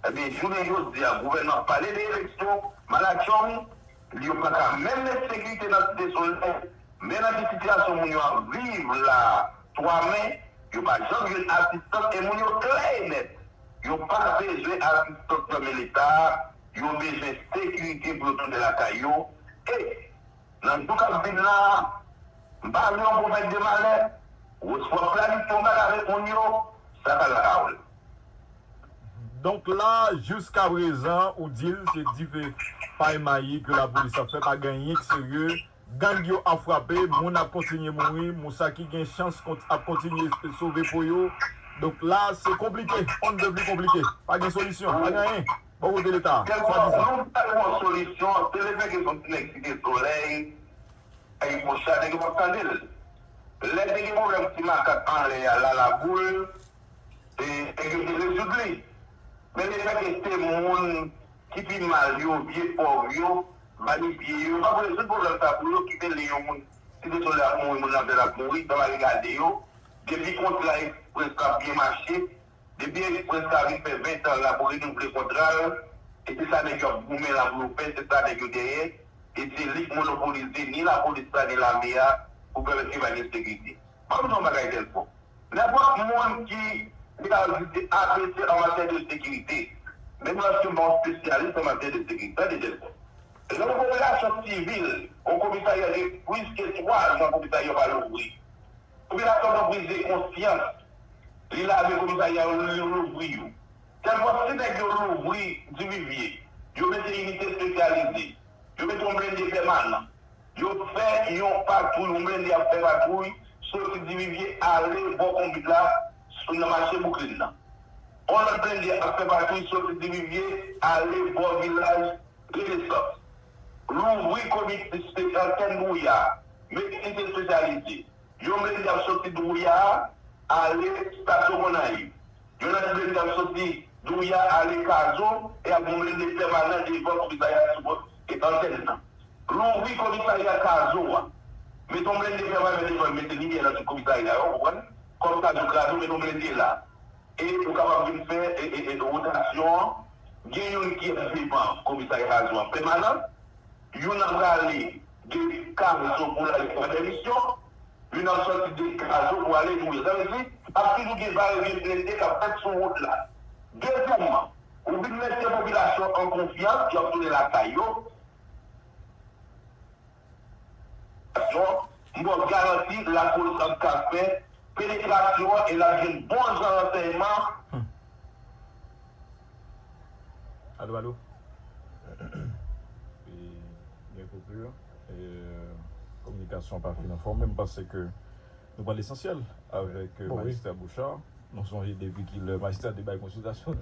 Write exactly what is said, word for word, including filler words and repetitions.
Ebyen, jounen jodi a, gouvènman ap pale de eleksyon, Malatchong, yo pa ka menm met sekirite nan Site Solèy, men nan ki sitiyasyon moun yo ap viv la, twa me, yo pa janm jwenn asistans, e moun yo klè e nèt, yo pa bezwen asistans nan men Leta, yo bezwen sekirite pou yo tounen lakay yo, e nan jou k ap vin la a, m pa vle yon pwofèt de malè, Rochefort planifye yon bagay avèk moun yo, sa ka lakay ou. Donk la, jiskaprezan, ou di l, se dife pay mayi ke lapolis ap fè, pa gen anyen k serye. Gang yo ap frape, moun ap kontinye mouri, moun sa ki gen chans kont- ap kontinye sove po yo. Donk la, se konplike, on ne peut plus konplike. Pa gen solisyon, pa gen anyen. Bò kote Leta, swadizan. Nou pa gen yon solisyon, se lefètke se yon ti nèg Site Solèy, Ayipwocha, nèg yo p ap tande l. Lè te gen pwoblèm ti makak anlè a, Lalaboul, e nèg yo te rezoud li. Men lefètke se moun ki pi mal yo, vye pòv yo, manipye yo, yo p ap rezoud pwoblèm sa pou yo, ki mele yon moun, Site Solèy ap mouri, moun nan ap mouri, sa pa regade yo. Depi kontra eksprès la ap byen mache, depi eksprès la vin fè ven tan la pou renouvle kontra l, e se sa nèg yo ap goumen la pou yo fè, se sa nèg yo genyen, e se li k monopolize ni lapolis la ni lame a pou pèmèt ke pa gen sekirite. Ban m di w yon bagay tèl fò. Nenpòt moun ki li ka di se A B C an matyè de sekirite, menm lòske m pa yon espesyalis an matyè de sekirite, tande tèl fò. Lè yon popilasyon sivil, yon komisarya gen plis ke twa zan komisarya pa louvri. Popilasyon pran priz de konsyans, li lave komisarya yo, li louvri yo. Sèlman si nèg yo louvri Divivye, yo mete inite espesyalize, yo mete yon blende pèmanan, yo fè yon patwouy, yon blende ap fè patwouy, soti Divivye ale bò konbit la, sou nan mache Bouklin nan. Yon lòt blende ap fè patwouy, soti Divivye ale bò vilaj Renesans. Louvri komite antèn Dwouya, mete inite espesyalize. Yon blende ap soti Dwouya a, ale estasyon Gonayiv. Yon lòt blende ap soti Dwouya ale Kazo, e ap yon blende pèmanan devan komisarya sou antèn nan. Louvri komisarya Kazo a. Mete yon blende pèmanan devan, mete limyè nan tout komisarya yo, ou konprann? Kòm Kazo kraze, mete yon blende la. E ou kapab vin fè wotasyon an. Gen youn ki ap devan komisarya Kazo an pèmanan, youn ap prale de Kazo pou l ale Kwadèmisyon, youn ap soti de Kazo pou ale Dwouya. Sa vle di, ap toujou gen varyete blende k ap fèt sou wout la. Dezyèmman, ou vin mete popilasyon an konfyans, y ap tounen lakay yo. M ba w garanti lapolis ap ka fè penetrasyon an e l ap jwenn bon jan ransèyman. Alo, alo. Gen koupi. Kominikasyon pa fin anfòme. M panse ke nou pran lesansyèl avèk Majistra Bouchard. Nou sonje depi kilè Majistra te bay konsiltasyon.